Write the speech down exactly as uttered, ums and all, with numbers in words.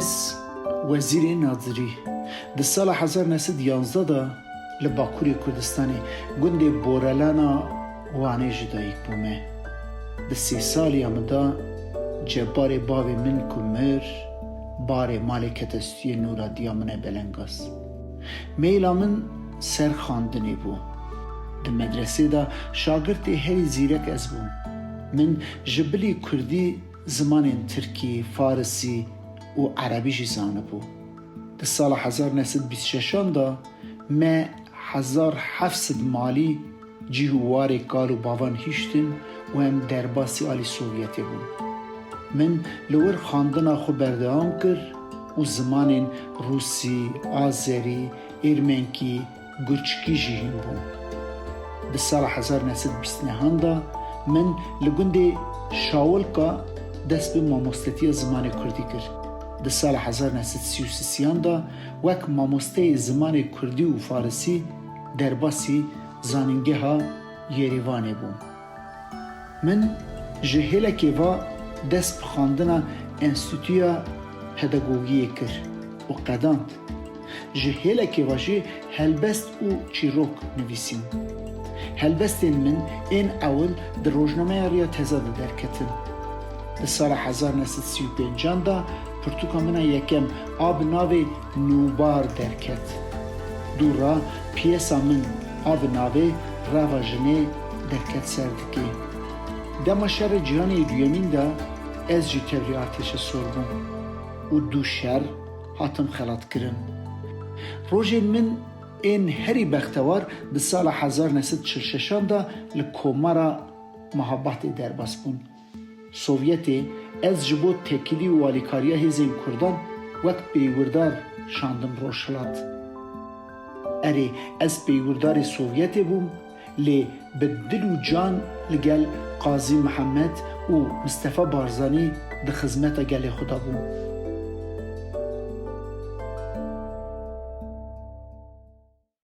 Ez wezîrê nazirî. Di sala hezar neh sed yanzdeh de li Bakurê Kurdistanê gundê Borelana Wanê ji dayik bûme. Di sê saliya min de cebarê bavê min ku mir, barê malê kete stûyê nûra diya min e belengaz. Meyla min ser xandinê bû. Di medresê de şagirtê herî zîrek ez bûm. Min ji bilî kurdî zimanên tirkî, farisî û erebî jî zanibû. Di sala hezar neh sed bîst şeşan de me hezar heft sed malî cih û warê kal û bavan hiştin û em derbasî alî Sovyetê bûn. Min li wir xwendina xwe berdewam kir û zimanên rûsî, azerî, êrmenkî, gurçikî jî hîn bûn. Di sala hezar neh sed bîst nehan de min li gundê Şawilka dest bi mamostetiya zimanê kurdî kir. Di sala hezar neh sed sî û sisiyan de wek mamosteyê zimanê kurdî û farisî derbasî Zanîngeha Yerêvanê bûm. Min ji hêlekê ve dest bi xwendina Enstîtuya Pedagogiyê kir û qedand. Ji hêlekê ve jî helbest û çîrok nivîsîn. Helbestên min ên ewil di rojnameya Riya Teze de derketin. Di sala hezar neh sed sî û pêncan de pirtûka min a yekem a bi navê Nûbar derket. Dû re piyesa min a bi navê Reva Jinê derket ser dikê. Dema Şerê Cîhanê yê Duyemîn de ez jî tevlî artêşa sor bûm û dû şer hatim xelatkirin. Rojên min ên herî bextewar di sala hezar neh sed çil şeşan de li Komara Mehabatê derbas bûn. Sovyetê ez ji bo tekilî û alîkariya hêzên Kurdan wek peywirdar şandim Rojhilat. Erê, ez peywirdarê Sovyetê bûm, lê bi dil û can li gel Qazî Mihemed û Mistefa Barzanî di xizmeta gelê xwe de bûm.